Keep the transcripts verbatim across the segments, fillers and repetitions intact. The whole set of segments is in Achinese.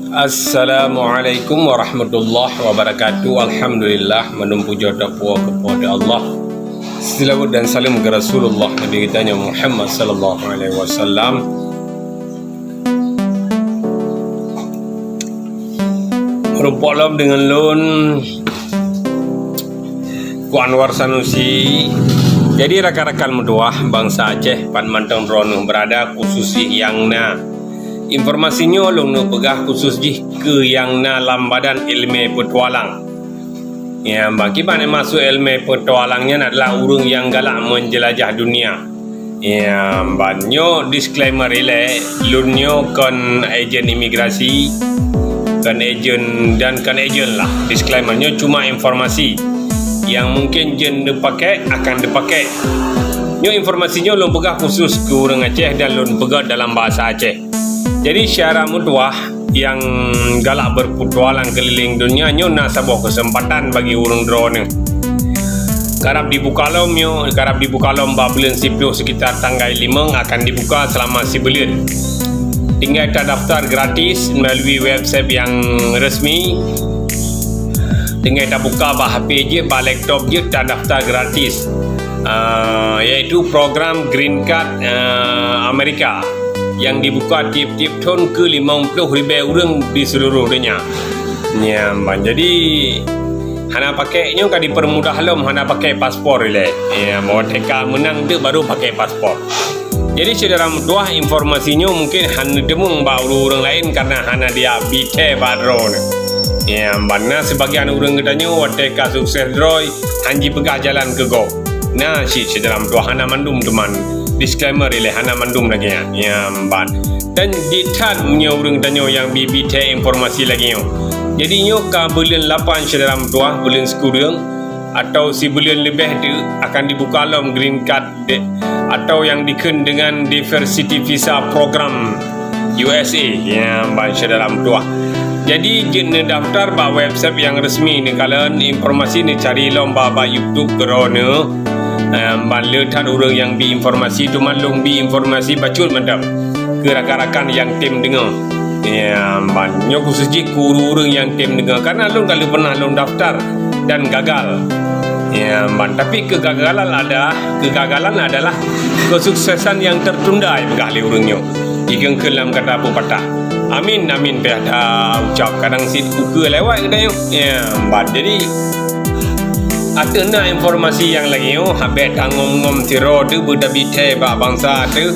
Assalamualaikum warahmatullahi wabarakatuh. Alhamdulillah, mandum puja teupuji keu Po teu Allah. Selawat dan salam keu Rasulullah Nabi kita Muhammad sallallahu alaihi wasallam. Meureumpok lom deungon lôn, Ku Anwar Sanusi. Jadi rakan-rakan meutuwah bansa Aceh, pat mantong droeneuh beurada, khusus jih nyang na. Informasi nyoe lôn neupeugah khusus jih keu nyang na lam badan ilmé peutualang. Ya, bak kiban maksud ilmé peutualang nyan adalah ureuëng nyang galak menjelajah dunia. Ya, ban nyoe disclaimer ilée, lôn nyoe kon ejen imigrasi, kon ejen dan kon ejen lah. Disclaimer nyoe cuma informasi yang mungkin jeuet dipakai, akan dipakai. Nyoe informasi nyoe lôn peugah khusus keu ureuëng Aceh dan lôn peugah dalam bahasa Aceh. Jadi, syedara meutuwah nyang galak berpetualang keliling dunia nyoe na saboh kesempatan bagi ureuëng droeneuh. Karab dibuka lom nyoe, karab dibuka lom bak buleuen siplôh sekitar tanggai limong akan dibuka selama sibuleuen. Tinggai tadaftar gratis melalui website yang resmi. Tinggai tabuka bak H P jeuet, bak laptop jeuet, tadaftar gratis. Ah, yaitu program Green Card, ah, Amerika yang dibuka tiep-tiep thon keu limong ploh ribée ureuëng di seluruh dunia. Nyan ban. Jadi, hana pakai nyoe ka dipermudah lom, hana pakai paspor ilée. Ya, watée ka meunang tu baru pakai paspor. Jadi, syedara meutuwah, informasi nyoe mungkin hana teumeung bak ureuëng-ureuëng laén karena hana diabi thée bak droeneuh. Ya, ban na sebagian ureuëng geutanyoe watée ka sukses droe, han jipeugah jalan keu gob. Na cit syedara meutuwah, hana mandum teuma. Disclaimer ilée, hana mandum lagée nyan. Ya, ban. Dan di that meunyoe ureuëng tanyoe nyang bi-bi thée informasi lagée nyoe. Jadi nyoe ka buleuen lapan syedara meutuwah, buleuen sikureueng, atau sibuleuen leubeh teuk akan dibuka lom Green Card de-, atau yang dikheun dengan Diversity Visa Program U S A, ya, ban syedara meutuwah. Jadi, jeuet neudaftar bak website yang resmi, neukalon informasi neucari lom bak, bak YouTube keudroe neuh. Em, ban le that ureuëng nyang bi informasi, teuma lôn bi informasi bacut mantong keu rakan-rakan nyang tem deungoe. Ya, ban nyoe khusus jih keu ureuëng-ureuëng nyang tem deungoe, karena lôn ka lheueh pernah lôn daftar dan gagal. Ya, ban, tapi kegagalan ada, kegagalan adalah kesuksesan yang tertunda, peugah lé ureuëng nyoe. Ikheun keu lam kata pepatah. Amin, amin, payah ta ucap. Kadang sit ukeue lewat geutanyoe. Ya, ban. Jadi, ateueh na informasi nyang lagée nyoe, habéh tangom-ngom sidroe teuh beutabi thée bak bansa teuh.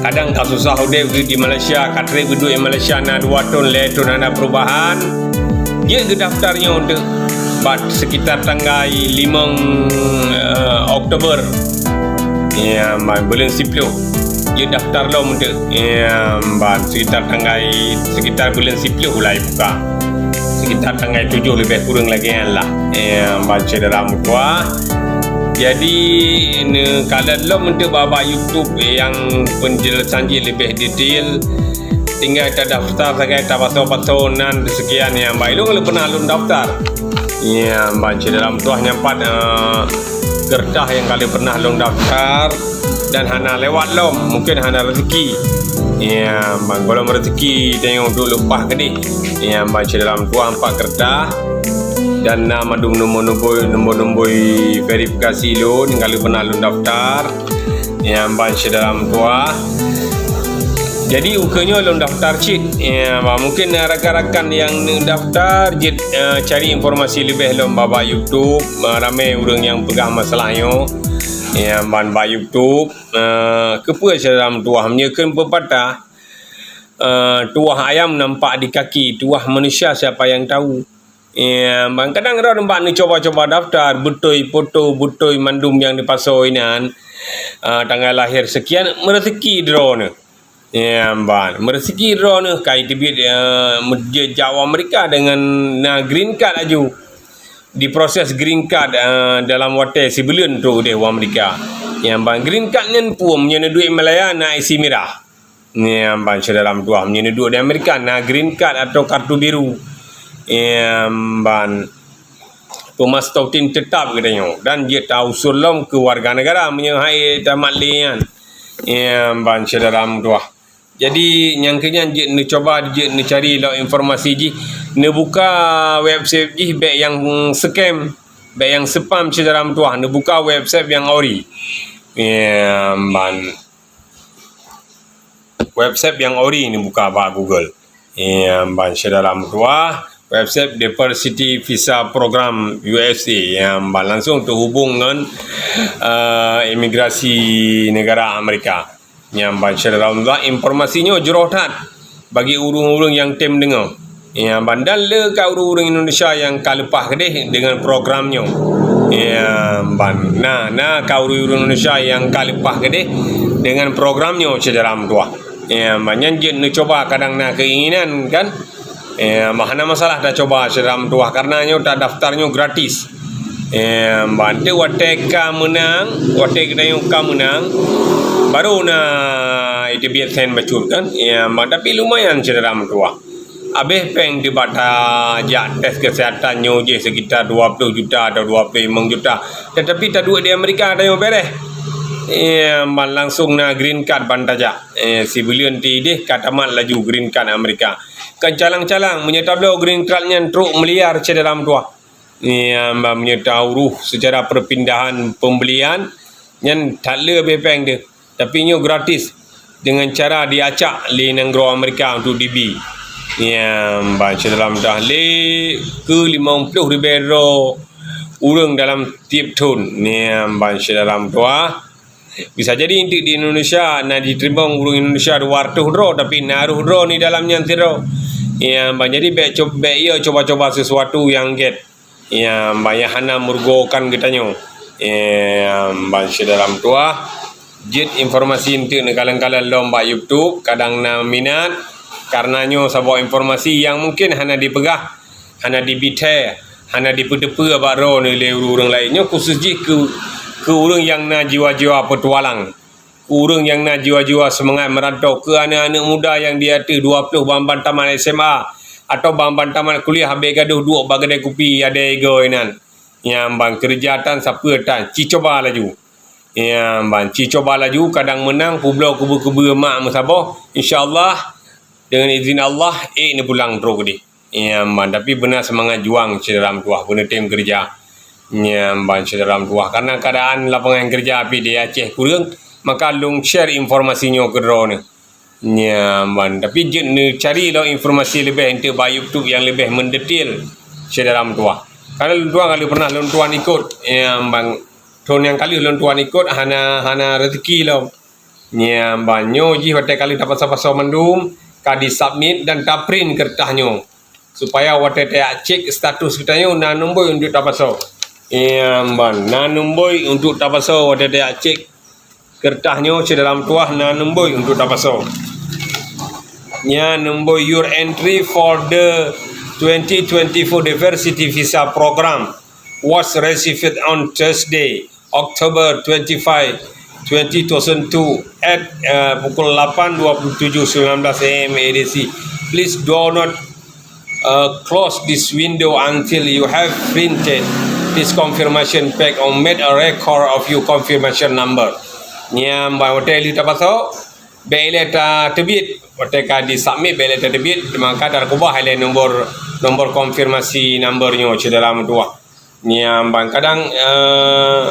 Kadang ka susah udeb di Malaysia, ka treb geuduek di Malaysia na dua thon, lhée thon hana perubahan. Jeuet geudaftar nyoe teuk bak sekitar tanggai limong, eh, Oktober. Ya, ban buleuen siplôh. Jeuet daftar lom teuk. Ya, ban sekitar tanggai, sekitar buleuen siplôh mulai buka. Sekitar tanggai tujoh leubeh kureueng lagée nyan lah. Ya, ban syedara meutuwah. Jadi, neukalon lom untuk bak, bak YouTube nyang penjelasan jih leubeh detail. Tinggai tadaftar sagai tapasoe-pasoe nan sekian nyang ban. Lôn ka lheueh pernah lôn daftar. Ya, ban syedara meutuwah, nyan pat, eh, keureutah nyang ka lheueh pernah lôn daftar dan hana lewat lom, mungkin hana rezeki. Ya, ban gohlom rezeki tanyoe duek leupah keudeh. Ya, ban syedara meutuwah, empat keureutah dan na mandum nombor-nombor, nombor-nombor verifikasi lôn nyang ka lheueh pernah lôn daftar. Ya, ban syedara meutuwah. Jadi, ukeue nyoe lôn daftar cit. Ya, ban mungkin rakan-rakan nyang neudaftar jeuet, eh, cari informasi leubeh lom bak, bak YouTube. Eh, ramé ureuëng nyang peugah masalah nyoe. Ya, ban bak YouTube. Eh, keupeue syedara meutuwah? Meunyoe kheun pepatah, eh, tuah ayam nampak di kaki, tuah manusia siapa yang tahu. Ya, ban kadang droe bak neucuba-cuba daftar, beutôi foto, beutôi mandum nyang neupasoe inan, ah, tanggai lahé sekian, meureuseki droe neuh. Ya, ban, meureuseki droe neuh ka jiteubiet, eh, meujeuet jak u Amerika deungon na green card laju. Diproses green card, eh, dalam watée sibuleuen trok udeh u Amerika. Ya, ban green card nyan peue, meunyoe neuduek Malaya na I C mirah. Nyan ban syedara meutuwah, meunyoe neuduek di Amerika na green card atau kartu biru. Nyan ban peumastautin teutap geutanyoe dan jeuet tausul lom keu warga negara meunyoe hai tamat lé nyan. Nyan ban syedara meutuwah. Jadi, nyang keu nyan jeuet neucuba, jeuet neucari lom informasi jih, neubuka website jih bèk nyang scam, bèk nyang spam syedara meutuwah, neubuka website nyang ori. Ya, ban. Website nyang ori neubuka bak Google. Ya, ban syedara meutuwah, website Diversity Visa Program U S A. Ya, ban langsung teuhubung ngon, eh, imigrasi negara Amerika. Nyan ban syedara meutuwah, informasi nyoe jroh that bagi ureuëng-ureuëng nyang tem deungoe. Ya, ban dan le ka ureuëng-ureuëng Indonesia nyang ka leupah keudeh deungon program nyoe. Ya, ban na, na ka ureuëng-ureuëng Indonesia nyang ka leupah keudeh deungon program nyoe syedara meutuwah. Ya, ban nyan jeuet neucuba kadang na keinginan kan. Ya, hana masalah tacuba syedara meutuwah, karena nyoe tadaftar nyoe gratis. Ya, ban teuk watèe ka meunang, watèe geutanyoe ka meunang, baru na iteubiet sen bacut kan. Ya, ban tapi lumayan syedara meutuwah. Abéh péng teuh bak tajak tes kesehatan nyoe jih sekitar dua puluh juta atau dua puluh lima juta. Tetapi taduek di Amerika tanyoe beres. Ya, ban langsung na green card ban tajak. Eh, sibuleuen teuh ideh ka tamat laju green card Amerika. Kan calang-calang, meunyoe tabloe green card nyan trok miliar syedara meutuwah. Ya, ban meunyoe taurôh secara perpindahan pembelian, nyan that le abéh péng teuh. Tapi nyoe gratis, dengan cara diacak lé nanggroe Amerika untuk dibi. Ya, ban syedara meutuwah, le keu limong ploh ribèe droe ureuëng dalam tiep thon. Ya, ban syedara meutuwah. Bisa jadi eunteuk di Indonesia na jiteurimong ureuëng Indonesia dua ratus droe, tapi na rôh droe ni dalam nyan sidroe. Ya, ban jadi bèk co-, bèk yo cuba-cuba sesuatu nyang gét. Ya, ban nyang hana meurugokan geutanyoe. Ya, ban syedara meutuwah, jeuet informasi eunteuk neukalon-kalon lom bak YouTube, kadang na minat, karena nyoe saboh informasi nyang mungkin hana dipeugah, hana dibi thèe, hana dipeuteupeue bak droeneuh lé ureuëng-ureuëng laén. Nyoe khusus jih keu, keu ureuëng nyang na jiwa-jiwa peutualang, keu ureuëng nyang na jiwa-jiwa seumangat meurantô, keu aneuk-aneuk muda nyang di ateueh dua ploh ban-ban tamat S M A atau ban-ban tamat kuliah, habéh gadôh duek bak keudè kupi, adèe igoe nan. Nyan ban keureuja tan sapeue tan, ci cuba laju. Nyan ban ci cuba laju, kadang meunang, peubloe keubeu-keubeu mak meusaboh, insya Allah, deungon izin Allah, ék neupulang trok keudeh. Nyan ban, tapi beuna seumangat juang syedara meutuwah, beuna tem keureuja. Nyan ban syedara meutuwah, karena keuadaan lapangan keureuja pih di Aceh kureueng, maka lôn share informasi nyoe keu droeneuh. Nyan ban, tapi jeuet neucari lom informasi leubeh eunteuk bak YouTube nyang leubeh mendetail syedara meutuwah. Karena lôn tuan ka lheueh pernah lôn tuan ikot, nyan ban, thon nyang ka lheueh lôn tuan ikot hana, hana rezeki lom. Nyan ban, nyoe jih watèe ka lheueh tapasoe-pasoe mandum, ka disubmit dan taprint keureutah nyoe. Supaya watèe tajak cek status geutanyoe na numboi untuk tapasoe. Nyan ban, na numboi untuk tapasoe watèe tajak cek keureutah nyoe syedara meutuwah, na numboi untuk tapasoe. Nyan numboi, "Your entry for the twenty twenty-four Diversity Visa Program was received on Thursday, October twenty-five, twenty twenty-two at, uh, pukul lapan dua puluh tujuh, sembilan belas A M A D C. Please do not, uh, close this window until you have printed this confirmation pack or made a record of your confirmation number." Nyan ban watèe lheueh tapasoe, bèk ilèe tateubiet, watèe ka disubmit bèk ilèe tateubiet, maka takeubah ilèe nombor, nombor konfirmasi number nyoe syedara meutuwah. Nyan ban, kadang, eh,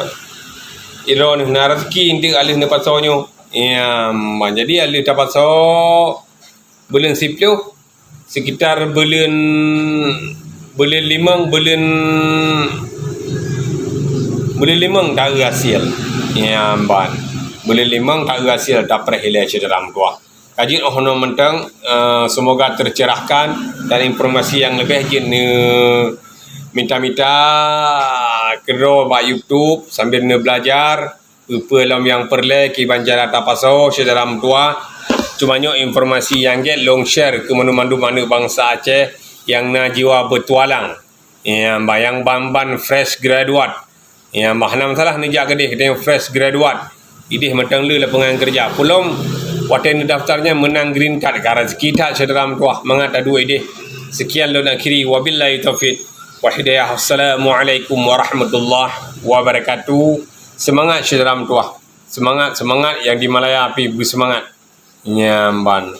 droeneuh na rezeki eunteuk ka lheueh neupasoe nyoe. Nyan ban, jadi ka lheueh tapasoe buleuen siploh, sekitar buleuen, buleuen limong, buleuen, buleuen limong taeu hasil. Nyan ban, buleuen limong taeu hasil, tapreh ilèe syedara meutuwah. Ka jeuet 'oh noe mantong, eh, semoga tercerahkan dan informasi nyang leubeh jeuet neu-, mita-mita keudroe bak YouTube sambil neubeulajar, peue-peue lom nyang peureulèe kiban cara tapasoe syedara meutuwah. Cuma nyoe informasi nyang gèt lôn share keu mandum-mandum aneuk bansa Aceh nyang na jiwa beutualang. Nyang ban, nyang ban-ban fresh graduate. Nyang ban, hana masalah neujak keudeh, geutanyoe fresh graduate. Ideh mantong le lapangan keureuja. Peulom watèe neudaftar nyan meunang green card, ka rezeki that syedara meutuwah, mangat taduek ideh. Sekian lôn akhiri, wabillahi taufiq wal hidayah. Assalamualaikum warahmatullahi wabarakatuh. Seumangat syedara meutuwah. Seumangat, seumangat, nyang di Malaya pih beuseumangat. Nyan ban.